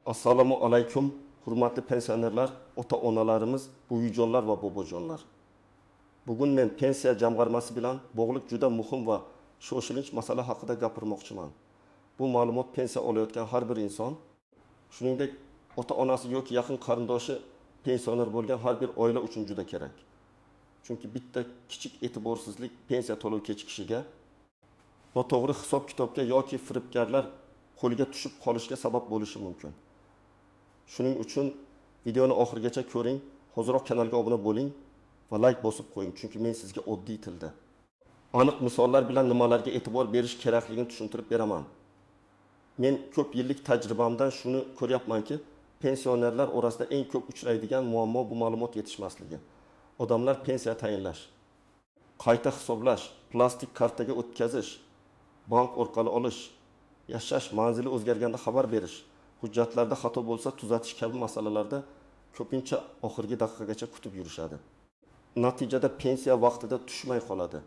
Assalomu alaykum, hurmatli pensionerlar, ota-onalarimiz, buvijonlar va bobojonlar. Bugun men pensiya jamg'armasi bilan bog'liq juda muhim va shoshilinch masala haqida gapirmoqchiman. Bu ma'lumot pensiya olayotgan har bir inson, shuningdek ota-onasi yoki yaqin qarindoshi pensioner bo'lgan har bir oila uchun juda kerak. Chunki bitta kichik e'tiborsizlik pensiya to'lov kechikishiga, noto'g'ri hisob-kitobga yoki firibgarlar qo'liga tushib qolishga sabab bo'lishi mumkin. Shuning uchun videoni oxirigacha ko'ring, hoziroq kanalga obuna bo'ling va like bosib qo'ying, chunki men sizga oddiy tilda aniq misollar bilan nimalarga e'tibor berish kerakligini tushuntirib beraman. Men ko'p yillik tajribamdan shuni ko'ryapmanki, pensionerlar orasida eng ko'p uchraydigan muammo bu ma'lumot yetishmasligi. Odamlar pensiya tayinlash, qayta hisoblash, plastik kartaga o'tkazish, bank orqali olish, yashash manzili o'zgarganda xabar berish, hujjatlarda xato bo'lsa tuzatish kabi masalalarda ko'pincha oxirgi daqiqagacha kutib yurishadi. Natijada pensiya vaqtida tushmay qoladi,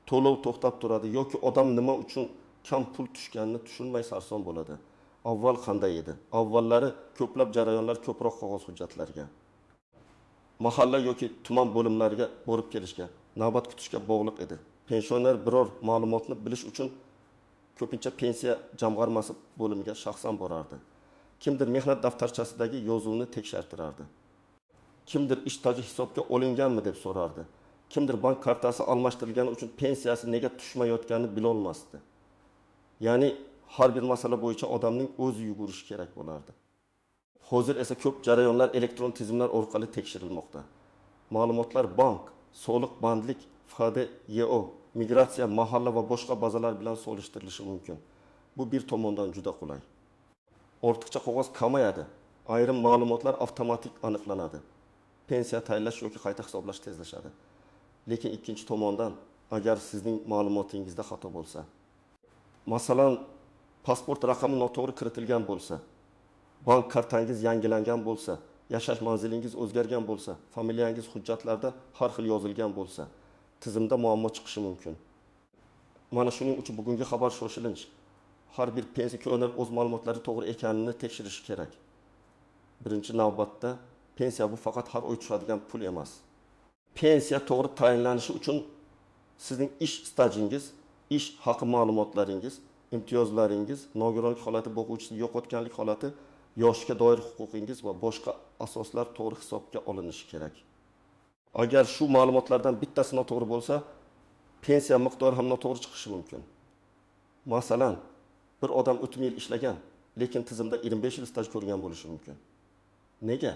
to'lov to'xtab turadi yoki odam nima uchun kam pul tushganini tushunmay sarson bo'ladi. Avval qanday edi? Avvallari ko'plab jarayonlar ko'proq qog'oz hujjatlarga, mahalla yoki tuman bo'limlariga borib kelishga, navbat kutishga bog'liq edi. Pensioner biror ma'lumotni bilish uchun ko'pincha pensiya jamg'armasi bo'limiga shaxsan borardi. Kimdir mehnat daftarchasidagi yozuvni tekshirtirardi. Kimdir ish staji hisobga olinganmi deb so'rardi. Kimdir bank kartasi almashtirilgani uchun pensiyasi nega tushmayotganini bilolmasdi. Ya'ni har bir masala bo'yicha odamning o'zi yugurishi kerak bo'lardi. Hozir esa ko'p jarayonlar elektron tizimlar orqali tekshirilmoqda. Ma'lumotlar bank, soliq, bandlik, FHDYO, migratsiya, mahalla va boshqa bazalar bilan solishtirilishi mumkin. Bu bir tomondan juda qulay. Ortiqcha qog'oz kamayadi, ayrim ma'lumotlar avtomatik aniqlanadi. Pensiya tayinlash yoki qayta hisoblash tezlashadi. Lekin ikkinchi tomondan, agar sizning ma'lumotingizda xato bo'lsa, masalan, pasport raqami noto'g'ri kiritilgan bo'lsa, bank kartangiz yangilangan bo'lsa, yashash manzilingiz o'zgargan bo'lsa, familiyangiz hujjatlarda har xil yozilgan bo'lsa, tizimda muammo chiqishi mumkin. Mana shuning uchun bugungi xabar shoshilinch. Har bir pensioner o'z ma'lumotlari to'g'ri ekanini tekshirishi kerak. Birinchi navbatda pensiya bu faqat har oy tushadigan pul emas. Pensiya to'g'ri tayinlanishi uchun sizning ish stajingiz, ish haqi ma'lumotlaringiz, imtiyozlaringiz, nogironlik holati, boquvchisini yo'qotganlik holati, yoshga doir huquqingiz va boshqa asoslar to'g'ri hisobga olinishi kerak. Agar shu ma'lumotlardan bittasi noto'g'ri bo'lsa, pensiya miqdori ham noto'g'ri chiqishi mumkin. Masalan, bir odam 30 yil ishlagan, lekin tizimda 25 yil staj ko'rgan bo'lishi mumkin. Nega?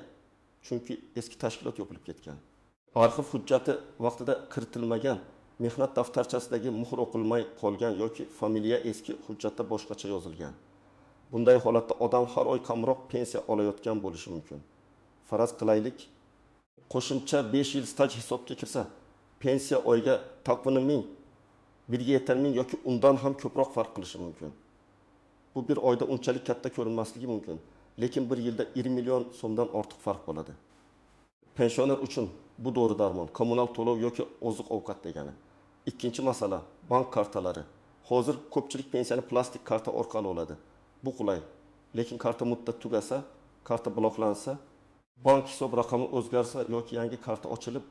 Chunki eski tashkilot yopilib ketgan. Arxiv hujjati vaqtida kiritilmagan, mehnat daftarchasidagi muhr o'qilmay qolgan yoki familiya eski hujjatda boshqacha yozilgan. Bunday holatda odam har oy kamroq pensiya olayotgan bo'lishi mumkin. Faraz qilaylik, qo'shimcha 5 yil staj hisobga kirsa, pensiya oyga taxminan 1000, 1,7 ming yoki undan ham ko'proq farq qilishi mumkin. Bu bir oyda unchalik katta ko'rinmasligi mumkin, lekin bir yilda 20 million so'mdan ortiq farq bo'ladi. Pensioner uchun bu dori darmon, kommunal to'lov yoki oziq-ovqat degani. Ikkinchi masala bank kartalari. Hozir ko'pchilik pensiyani plastik karta orqali oladi. Bu qulay, lekin karta muddat tugasa, karta bloklansa, bank hisob raqami o'zgarsa yoki yangi karta ochilib,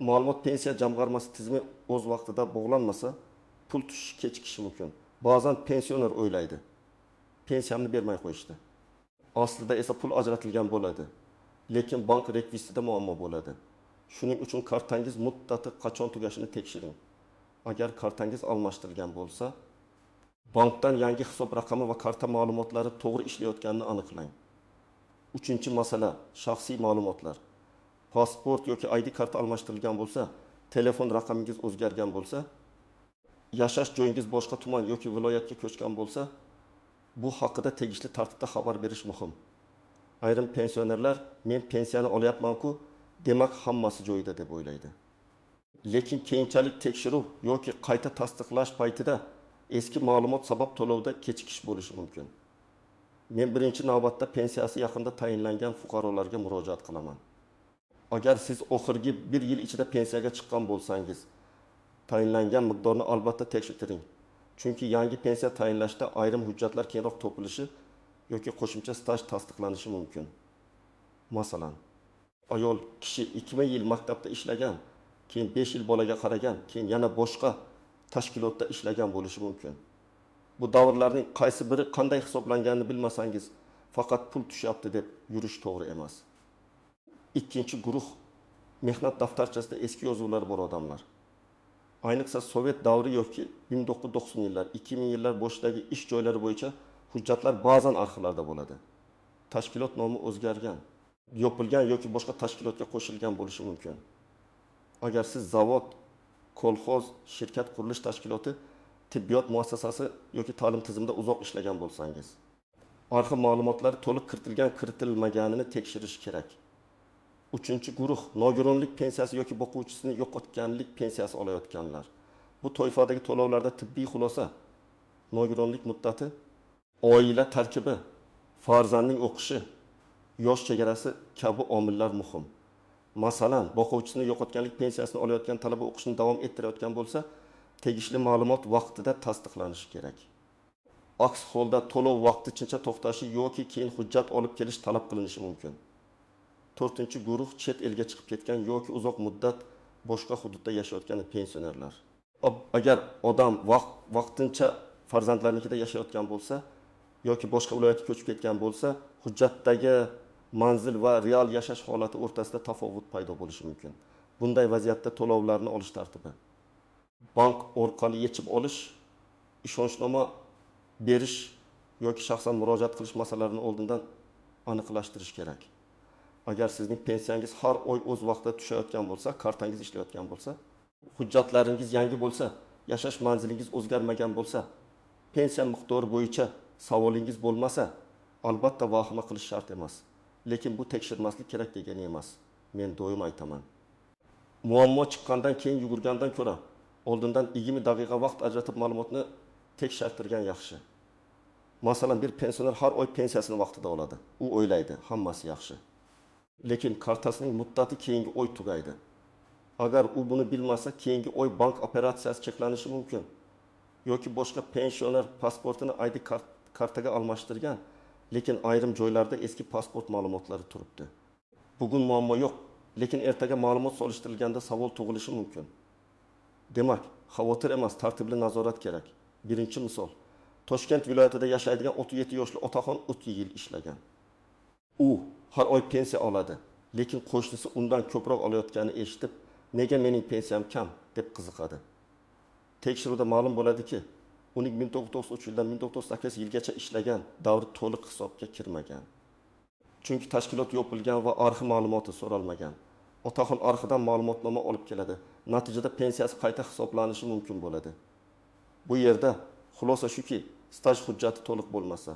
ma'lumot pensiya jamg'armasi tizimi o'z vaqtida bog'lanmasa, pul tushishi kechikishi mumkin. Ba'zan pensioner o'ylaydi, pensiyamni bermay qo'yishdi. Aslida esa pul ajratilgan bo'ladi, lekin bank rekvizitida muammo bo'ladi. Shuning uchun kartangiz muddati qachon tugashini tekshiring. Agar kartangiz almashtirilgan bo'lsa, bankdan yangi hisob raqami va karta ma'lumotlari to'g'ri ishlayotganini aniqlang. Uchinchi masala shaxsiy ma'lumotlar. Pasport yoki ID karta almashtirilgan bo'lsa, telefon raqamingiz o'zgargan bo'lsa, yashash joyingiz boshqa tuman yoki viloyatga ko'chgan bo'lsa, bu haqida tegishli tartibda xabar berish muhim. Ayrim pensionerlar men pensiyani olyapman-ku, demak hammasi joyida deb o'ylaydi. Lekin keyinchalik tekshiruv yoki qayta tasdiqlash paytida eski ma'lumot sabab to'lovda kechikish bo'lishi mumkin. Men birinchi navbatda pensiyasi yaqinda tayinlangan fuqarolarga murojaat qilaman. Agar siz oxirgi bir yil ichida pensiyaga chiqqan bo'lsangiz, tayinlangan miqdorni albatta tekshirtiring. Chunki yangi pensiya tayinlashda ayrim hujjatlar keyinroq topilishi yoki qo'shimcha staj tasdiqlanishi mumkin. Masalan, ayol kishi 2 yil maktabda ishlagan, keyin 5 yil bolaga qaragan, keyin yana boshqa tashkilotda ishlagan bo'lishi mumkin. Bu davrlarning qaysi biri qanday hisoblanganini bilmasangiz, faqat pul tushyapti deb yurish to'g'ri emas. Ikkinchi guruh mehnat daftarchasida eski yozuvlar bor odamlar. Ayniqsa Sovet davri yoki 1990-yillar, 2000-yillar boshidagi ish joylari bo'yicha hujjatlar ba'zan arxivlarda bo'ladi. Tashkilot nomi o'zgargan, yopilgan yoki boshqa tashkilotga qo'shilgan bo'lishi mumkin. Agar siz zavod, kolxoz, shirkat qurilish tashkiloti, tibbiyot muassasasi yoki ta'lim tizimida uzoq ishlagan bo'lsangiz, arxiv ma'lumotlari to'liq kiritilgan, kiritilmaganini tekshirish kerak. Uchinchi guruh nogironlik pensiyasi yoki boquvchisini yo'qotganlik pensiyasi olayotganlar. Bu toifadagi to'lovlarda tibbiy xulosa, nogironlik muddati, oila tarkibi, farzandning o'qishi, yosh chegarasi kabi omillar muhim. Masalan, boquvchisini yo'qotganlik pensiyasini olayotgan talaba o'qishini davom ettirayotgan bo'lsa, tegishli ma'lumot vaqtida tasdiqlanishi kerak. Aks holda to'lov vaqtincha to'xtashi yoki keyin hujjat olib kelish talab qilinishi mumkin. To'rtinchi guruh chet elga chiqib ketgan yoki uzoq muddat boshqa hududda yashayotgan pensionerlar. Agar odam vaqtincha farzandlarnikida yashayotgan bo'lsa yoki boshqa viloyatga ko'chib ketgan bo'lsa, hujjatdagi manzil va real yashash holati o'rtasida tafovut paydo bo'lishi mumkin. Bunday vaziyatda to'lovlarni olish tartibi bank orqali yechib olish, ishonchnoma berish yoki shaxsan murojaat qilish masalalarini oldindan aniqlashtirish kerak. Agar sizning pensiyangiz har oy o'z vaqtida tushayotgan bo'lsa, kartangiz ishlayotgan bo'lsa, hujjatlaringiz yangi bo'lsa, yashash manzilingiz o'zgarmagan bo'lsa, pensiya miqdori bo'yicha savolingiz bo'lmasa, albatta vahima qilish shart emas. Lekin bu tekshirmaslik kerak degani emas. Men doim aytaman. Muammo chiqqandan keyin yugurgandan ko'ra oldindan 20 daqiqa vaqt ajratib ma'lumotni tekshirtirgan yaxshi. Masalan, bir pensioner har oy pensiyasini vaqtida oladi. U o'ylaydi, hammasi yaxshi. Lekin kartasining muddati keyingi oy tugaydi. Agar u buni bilmasa, keyingi oy bank operatsiyasi cheklanishi mumkin. Yoki boshqa pensioner pasportini ID kartaga almashtirgan, lekin ayrim joylarda eski pasport ma'lumotlari turibdi. Bugun muammo yo'q, lekin ertaga ma'lumot solishtirilganda savol tug'ilishi mumkin. Demak, xavotir emas, tartibli nazorat kerak. Birinchi misol. Toshkent viloyatida yashaydigan 37 yoshli otaxon 30 yil ishlagan. U har oy pensiya oladi, lekin qo'shnisi undan ko'proq olayotganini eshitib, nega mening pensiyam kam deb qiziqadi. Tekshiruvda ma'lum bo'ladiki, uning 1993 yildan 1998 yilgacha ishlagan davri to'liq hisobga kirmagan. Chunki tashkilot yopilgan va arxiv ma'lumoti so'ralmagan. Otaxon arxivdan ma'lumotnoma olib keladi. Natijada pensiyasi qayta hisoblanishi mumkin bo'ladi. Bu yerda xulosa shuki, staj hujjati to'liq bo'lmasa,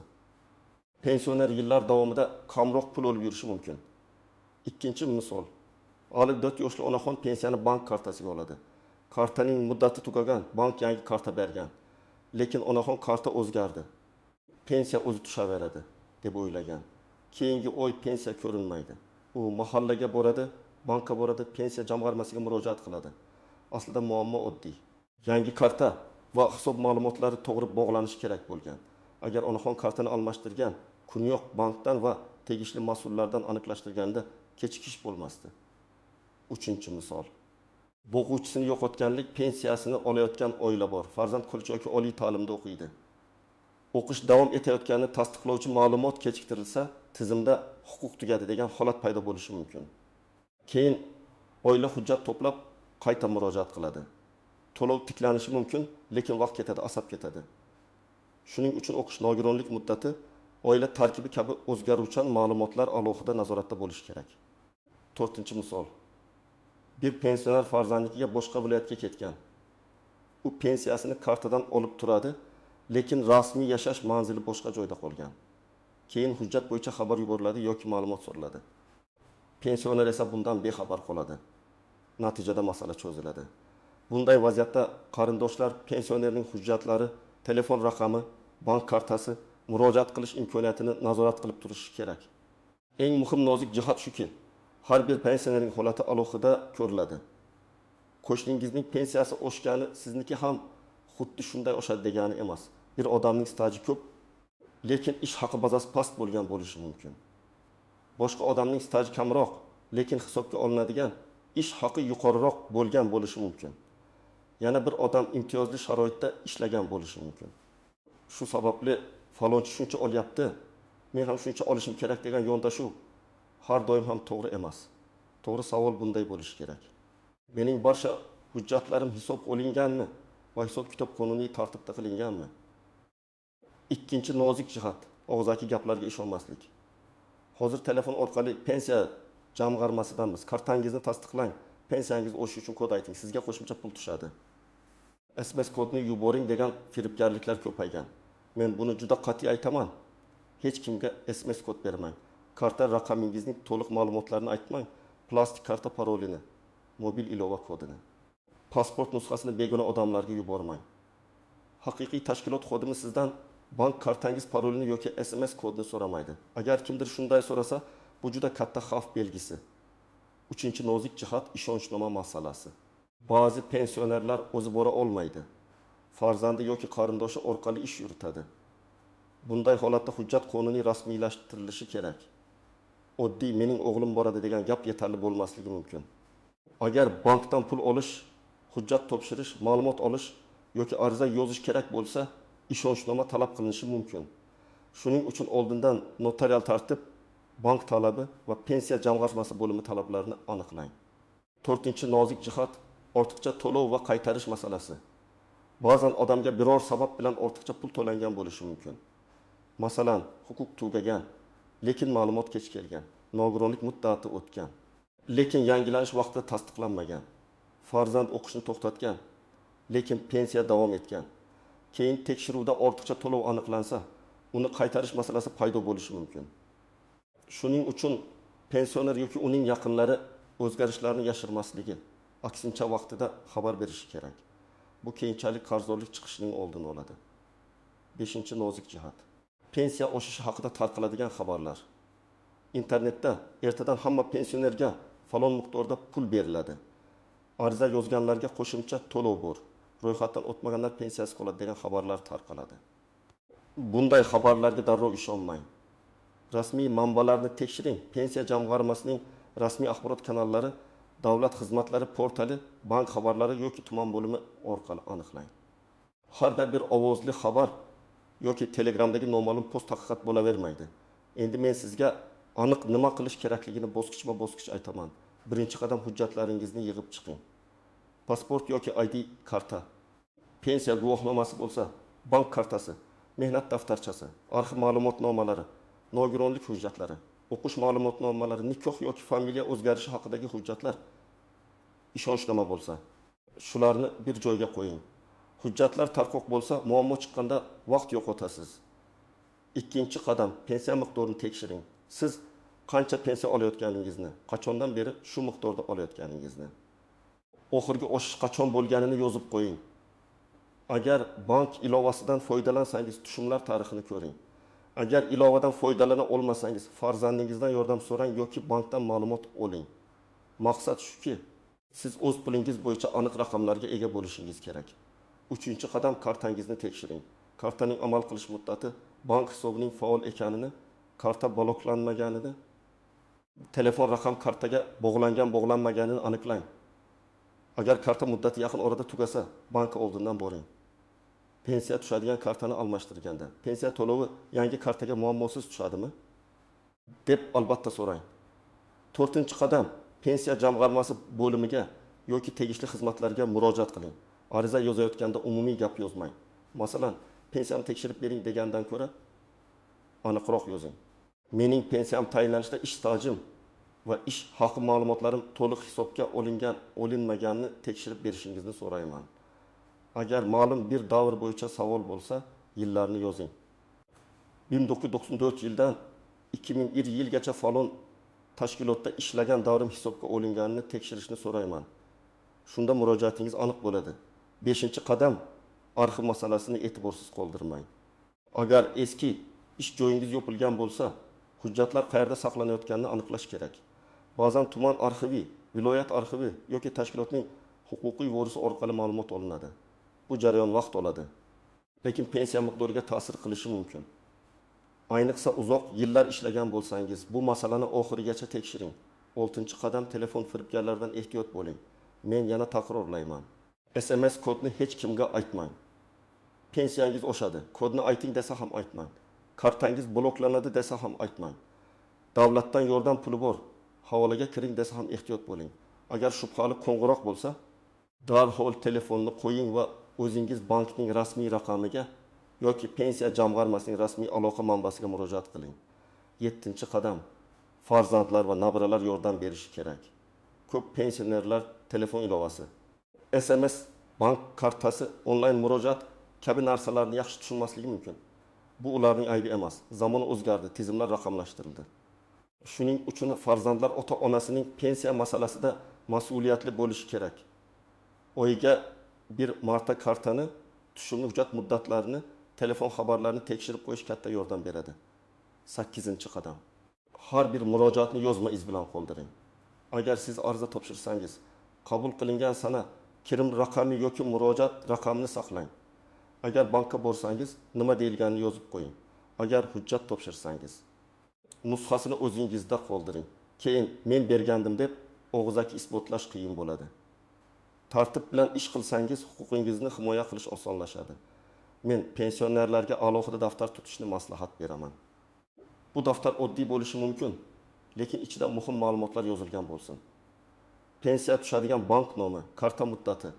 pensioner yillar davomida kamroq pul olib yurishi mumkin. Ikkinchi misol. 54 yoshli onaxon pensiyani bank kartasiga oladi. Kartaning muddati tugagan, bank yangi karta bergan. Lekin onaxon karta o'zgardi. Pensiya o'zi tushaveradi deb o'ylagan. Keyingi oy pensiya ko'rinmaydi. U mahallaga boradi, bankka boradi, pensiya jamg'armasiga murojaat qiladi. Aslida muammo oddiy. Yangi karta va hisob ma'lumotlari to'g'ri bog'lanishi kerak bo'lgan. Agar onaxon kartani almashtirgan, kunyoq bankdan va tegishli mas'ullardan aniqlashtirganda kechikish bo'lmasdi. Uchinchi misol. Boquvchisini yo'qotganlik pensiyasini olayotgan oila bor. Farzand kollej yoki oliy ta'limda o'qiydi. O'qish davom etayotganini tasdiqlovchi ma'lumot kechiktirilsa, tizimda huquq tugadi degan holat paydo bo'lishi mumkin. Keyin oila hujjat to'plab qayta murojaat qiladi. To'lov tiklanishi mumkin, lekin vaqt ketadi, asab ketadi. Shuning uchun o'qish nogironlik muddati, oila tarkibi kabi o'zgaruvchan ma'lumotlar alohida nazoratda bo'lishi kerak. To'rtinchi misol. Bir pensioner farzandligiga boshqa viloyatga ketgan. U pensiyasini kartadan olib turadi, lekin rasmiy yashash manzili boshqa joyda qolgan. Keyin hujjat bo'yicha xabar yuboriladi yoki ma'lumot so'raladi. Pensioner esa bundan bexabar qoladi. Natijada masala cho'ziladi. Bunday vaziyatda qarindoshlar pensionerning hujjatlari, telefon raqami, bank kartasi, murojaat qilish imkoniyatini nazorat qilib turishi kerak. Eng muhim nozik jihat shuki, har bir pensionerning holati alohida ko'riladi. Qo'shningizning pensiyasi oshgani sizniki ham xuddi shunday oshadi degani emas. Bir odamning staji ko'p, lekin ish haqi bazasi past bo'lgan bo'lishi mumkin. Boshqa odamning staji kamroq, lekin hisobga olinadigan ish haqi yuqoriroq bo'lgan bo'lishi mumkin. Yana bir odam imtiyozli sharoitda ishlagan bo'lishi mumkin. Shu sababli falonchi shuncha olyapti, men ham shuncha olishim kerak degan yondashuv har doim ham to'g'ri emas. To'g'ri savol bunday bo'lishi kerak. Mening barcha hujjatlarim hisob olinganmi va hisob-kitob qonuniy tartibda qilinganmi? Ikkinchi nozik jihat, og'zaki gaplarga ishonmaslik. Hozir telefon orqali pensiya jamg'armasidanmiz. Kartangizni tasdiqlang, pensiyangiz oshishi uchun kod ayting, sizga qo'shimcha pul tushadi. SMS kodni yuboring degan firibgarliklar ko'paygan. Men buni juda qat'iy aytaman. Hech kimga SMS kod bermang. Karta raqamingizning to'liq ma'lumotlarini aytmang. Plastik karta parolini, mobil ilova kodini, pasport nusxasini begona odamlarga yubormang. Haqiqiy tashkilot xodimi sizdan bank kartangiz parolini yoki SMS kodini so'ramaydi. Agar kimdir shunday so'rasa, bu juda katta xavf belgisi. Uchinchi nozik jihat, ishonchnoma masalasi. Ba'zi pensionerlar o'zi bora olmaydi. Farzandi yoki qarindoshi orqali ish yuritadi. Bunday holatda hujjat qonuniy rasmiylashtirilishi kerak. Oddiy mening o'g'lim boradi degan gap yetarli bo'lmasligi mumkin. Agar bankdan pul olish, hujjat topshirish, ma'lumot olish yoki ariza yozish kerak bo'lsa, ishonchnoma talab qilinishi mumkin. Shuning uchun oldindan notarial tartib, bank talabi va pensiya jamg'armasi bo'limi talablarini aniqlang. To'rtinchi nozik jihat, ortiqcha to'lov va qaytarish masalasi. Ba'zan odamga biror sabab bilan ortiqcha pul to'langan bo'lishi mumkin. Masalan, huquq tugagan, lekin ma'lumot kech kelgan, nogironlik muddati o'tgan, lekin yangilanish vaqtida tasdiqlanmagan, farzand o'qishni to'xtatgan, lekin pensiya davom etgan. Keyin tekshiruvda ortiqcha to'lov aniqlansa, uni qaytarish masalasi paydo bo'lishi mumkin. Shuning uchun pensioner yoki uning yaqinlari o'zgarishlarni yashirmasligi, aksincha vaqtida xabar berishi kerak. Bu keyinchalik qarzdorlik chiqishining oldini oladi. Beshinchi nozik jihat, pensiya oshishi haqida tarqaladigan xabarlar. Internetda ertadan hamma pensionerga falon miqdorda pul beriladi. Ariza yozganlarga qo'shimcha to'lov bor. Ro'yxatdan o'tmaganlar pensiyasi qoladi degan xabarlar tarqaladi. Bunday xabarlarga darrov ishonmang. Rasmiy manbalarni tekshiring. Pensiya jamg'armasining rasmiy axborot kanallari, davlat xizmatlari portali, bank xabarlari yoki tuman bo'limi orqali aniqlang. Har bir ovozli xabar yoki Telegramdagi noma'lum post haqiqat bo'lavermaydi. Endi men sizga aniq nima qilish kerakligini bosqichma-bosqich aytaman. Birinchi qadam, hujjatlaringizni yig'ib chiqing. Pasport yoki ID karta, pensiya guvohnomasi bo'lsa, bank kartasi, mehnat daftarchasi, arxiv ma'lumotnomalari, nogironlik hujjatlari, o'qish ma'lumotnomalari, nikoh yoki familiya o'zgarishi haqidagi hujjatlar, ishonchnoma bo'lsa, shularni bir joyga qo'ying. Hujjatlar tarqoq bo'lsa, muammo chiqqanda vaqt yo'qotasiz. Ikkinchi qadam, pensiya miqdorini tekshiring. Siz qancha pensiya olayotganingizni, qachondan beri shu miqdorda olayotganingizni, oxirgi oshish qachon bo'lganini yozib qo'ying. Agar bank ilovasidan foydalansangiz, tushumlar tarixini ko'ring. Agar ilovadan foydalana olmasangiz, farzandingizdan yordam so'rang yoki bankdan ma'lumot oling. Maqsad shuki, siz o'z pulingiz bo'yicha aniq raqamlarga ega bo'lishingiz kerak. Uchinchi qadam, kartangizni tekshiring. Kartaning amal qilish muddati, bank hisobining faol ekanini, karta bloklanmaganini, telefon raqam kartaga bog'langan bog'lanmaganini aniqlang. Agar karta muddati yaqin orada tugasa, bank oldindan boring. Pensiya tushadigan kartani almashtirganda, pensiya to'lovi yangi kartaga muammosiz tushadimi deb albatta so'rang. To'rtinchi qadam, pensiya jamg'armasi bo'limiga yoki tegishli xizmatlarga murojaat qiling. Ariza yozayotganda umumiy gap yozmang. Masalan, pensiyamni tekshirib bering degandan ko'ra aniqroq yozing. Mening pensiyam tayinlanishda ish stajim va ish haqi ma'lumotlarim to'liq hisobga olingan, olinmaganini tekshirib berishingizni so'rayman. Agar ma'lum bir davr bo'yicha savol bo'lsa, yillarni yozing. 1994 yildan 2001 yilgacha falon tashkilotda ishlagan davrim hisobga olinganini tekshirishni so'rayman. Shunda murojaatingiz aniq bo'ladi. 5-qadam, arxiv masalasini e'tiborsiz qoldirmang. Agar eski ish joyingiz yopilgan bo'lsa, hujjatlar qayerda saqlanayotganini aniqlash kerak. Ba'zan tuman arxivi, viloyat arxivi yoki tashkilotning huquqiy vorisi orqali ma'lumot olinadi. Bu jarayon vaqt oladi, lekin pensiya miqdoriga ta'sir qilishi mumkin. Ayniqsa uzoq yillar ishlagan bo'lsangiz, bu masalani oxirigacha tekshiring. Oltinchi qadam telefon firibgarlaridan ehtiyot bo'ling. Men yana takrorlayman. SMS kodni hech kimga aytmang. Pensiyangiz oshadi, kodni ayting desa ham aytmang. Kartangiz bloklanadi desa ham aytmang. Davlatdan yordam puli bor, havolaga kiring desa ham ehtiyot bo'ling. Agar shubhali qo'ng'iroq bo'lsa, darhol telefonni qo'ying va o'zingiz bankning rasmiy raqamiga yoki Pensiya jamg'armasining rasmiy aloqa manbasiga murojaat qiling. Yettinchi qadam farzandlar va nabiralar yordam berishi kerak. Ko'p pensionerlar telefon ilovasi, SMS, bank kartasi, onlayn murojaat kabi narsalarni yaxshi tushunmasligi mumkin. Bu ularning aybi emas. Zamon o'zgardi, tizimlar raqamlashtirildi. Shuning uchun farzandlar ota-onasining pensiya masalasida mas'uliyatli bo'lishi kerak. Oyiga bir marta kartani, tushumli hujjat muddatlarini, telefon xabarlarini tekshirib qo'yish katta yordam beradi. Sakkizinchi qadam. Har bir murojaatni yozma iz bilan qoldiring. Agar siz ariza topshirsangiz, qabul qilingan sana, kirim raqami yoki murojaat raqamini saqlang. Agar bankka borsangiz, nima deyilganini yozib qo'ying. Agar hujjat topshirsangiz, nusxasini o'zingizda qoldiring. Keyin men bergandim deb og'zaki isbotlash qiyin bo'ladi. Tartib bilan ish qilsangiz, huquqingizni himoya qilish osonlashadi. Men pensionerlarga alohida daftar tutishni maslahat beraman. Bu daftar oddiy bo'lishi mumkin, lekin ichida muhim ma'lumotlar yozilgan bo'lsin. Pensiya tushadigan bank nomi, karta muddati,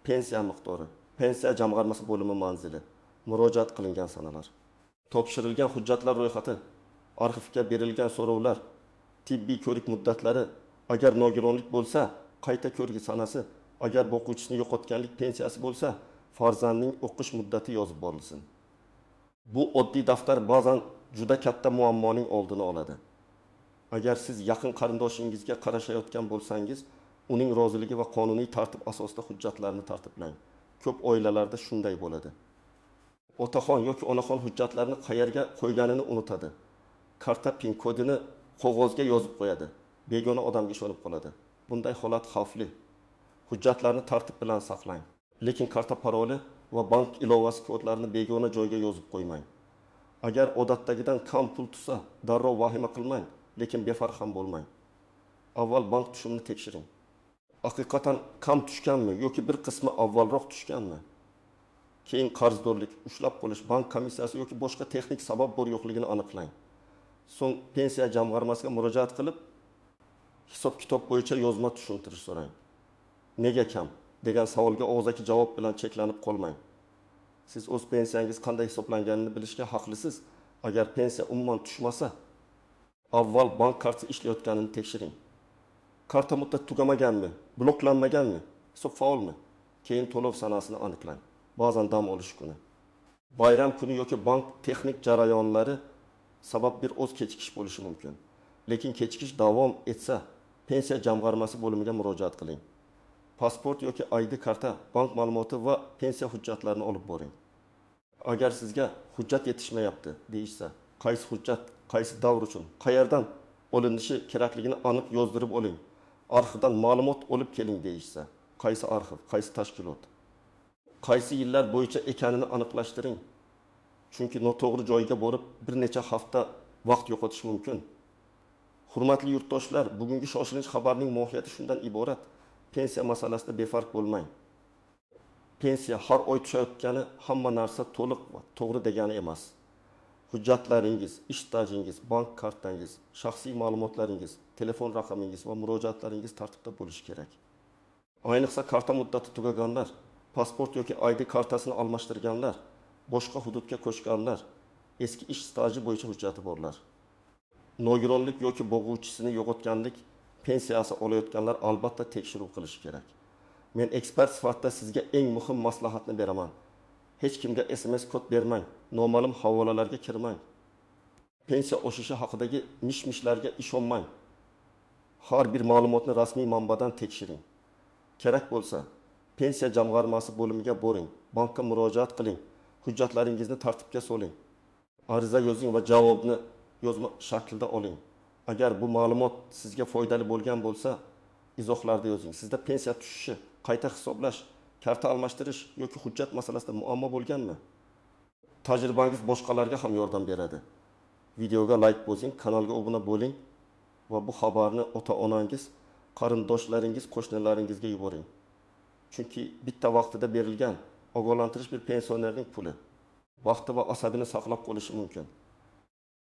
pensiya miqdori, pensiya jamg'armasi bo'limi manzili, murojaat qilingan sanalar, topshirilgan hujjatlar ro'yxati, arxivga berilgan so'rovlar, tibbiy ko'rik muddatlari, agar nogironlik bo'lsa, qayta ko'rgi sanasi, agar boquvchisini yo'qotganlik pensiyasi bo'lsa, farzandning o'qish muddati yozib borilsin. Bu oddiy daftar ba'zan juda katta muammoning oldini oladi. Agar siz yaqin qarindoshingizga qarashayotgan bo'lsangiz, uning roziligi va qonuniy tartib asosida hujjatlarni tartiblang. Ko'p oilalarda shunday bo'ladi. Otaxon yoki onaxon hujjatlarni qayerga qo'yganini unutadi. Karta pin kodini qog'ozga yozib qo'yadi. Begona odamga ishonib qoladi. Bunday holat xavfli. Hujjatlarni tartib bilan saqlang. Lekin karta paroli va bank ilovasi kodlarini begona joyga yozib qo'ymang. Agar odatdagidan kam pul tushsa, darrov vahima qilmang, lekin befarq ham bo'lmang. Avval bank tushumini tekshiring. Haqiqatan kam tushganmi yoki bir qismi avvalroq tushganmi? Keyin qarzdorlik, ushlab qolish, bank komissiyasi yoki boshqa texnik sabab bor yo'qligini aniqlang. So'ng pensiya jamg'armasiga murojaat qilib, hisob-kitob bo'yicha yozma tushuntirish so'rang. Nega kam degan savolga og'zaki javob bilan cheklanib qolmang. Siz o'z pensiyangiz qanday hisoblanganini bilishga haqlisiz. Agar pensiya umuman tushmasa, avval bank kartasi ishlayotganini tekshiring. Karta muddati tugamaganmi, bloklanmaganmi, hisob faolmi? Keyin to'lov sanasini aniqlang. Ba'zan dam olish kuni, bayram kuni yoki bank texnik jarayonlari sabab bir oz kechikish bo'lishi mumkin. Lekin kechikish davom etsa, pensiya jamg'armasi bo'limiga murojaat qiling. Pasport yoki ID karta, bank ma'lumoti va pensiya hujjatlarini olib boring. Agar sizga hujjat yetishmayapti deyishsa, qaysi hujjat, qaysi davr uchun, qayerdan olinishi kerakligini aniq yozdirib oling. Arxivdan ma'lumot olib keling deyishsa, qaysi arxiv, qaysi tashkilot, qaysi yillar bo'yicha ekanini aniqlashtiring. Chunki noto'g'ri joyga borib bir necha hafta vaqt yo'qotish mumkin. Hurmatli yurtdoshlar, bugungi shoshilinch xabarning mohiyati shundan iborat. Pensiya masalasida befarq bo'lmang. Pensiya har oy tushayotgani hamma narsa to'liq va to'g'ri degani emas. Hujjatlaringiz, ish stajingiz, bank kartangiz, shaxsiy ma'lumotlaringiz, telefon raqamingiz va murojaatlaringiz tartibda bo'lishi kerak. Ayniqsa karta muddati tugaganlar, pasport yoki ID kartasini almashtirganlar, boshqa hududga ko'chganlar, eski ish staji bo'yicha hujjati borlar, nogironlik yoki bo'g'uvchisini yo'qotganlik pensiyasi olayotganlar albatta tekshiruv qilishi kerak. Men ekspert sifatida sizga eng muhim maslahatni beraman. Hech kimga SMS kod bermang, noma'lum havolalarga kirmang. Pensiya oshishi haqidagi mish-mishlarga ishonmang. Har bir ma'lumotni rasmiy manbadan tekshiring. Kerak bo'lsa, pensiya jamg'armasi bo'limiga boring, bankka murojaat qiling, hujjatlaringizni tartibga soling. Ariza yozing va javobni yozma shaklda oling. Agar bu ma'lumot sizga foydali bo'lgan bo'lsa, izohlarda yozing. Sizda pensiya tushishi, qayta hisoblash, karta almashtirish yoki hujjat masalasida muammo bo'lganmi? Tajribangiz boshqalarga ham yordam beradi. Videoga layk bosing, kanalga obuna bo'ling va bu xabarni ota-onangiz, qarindoshlaringiz, qo'shnilaringizga yuboring. Chunki bitta vaqtida berilgan ogohlantirish bir pensionerning puli, vaqti va asabini saqlab qolishi mumkin.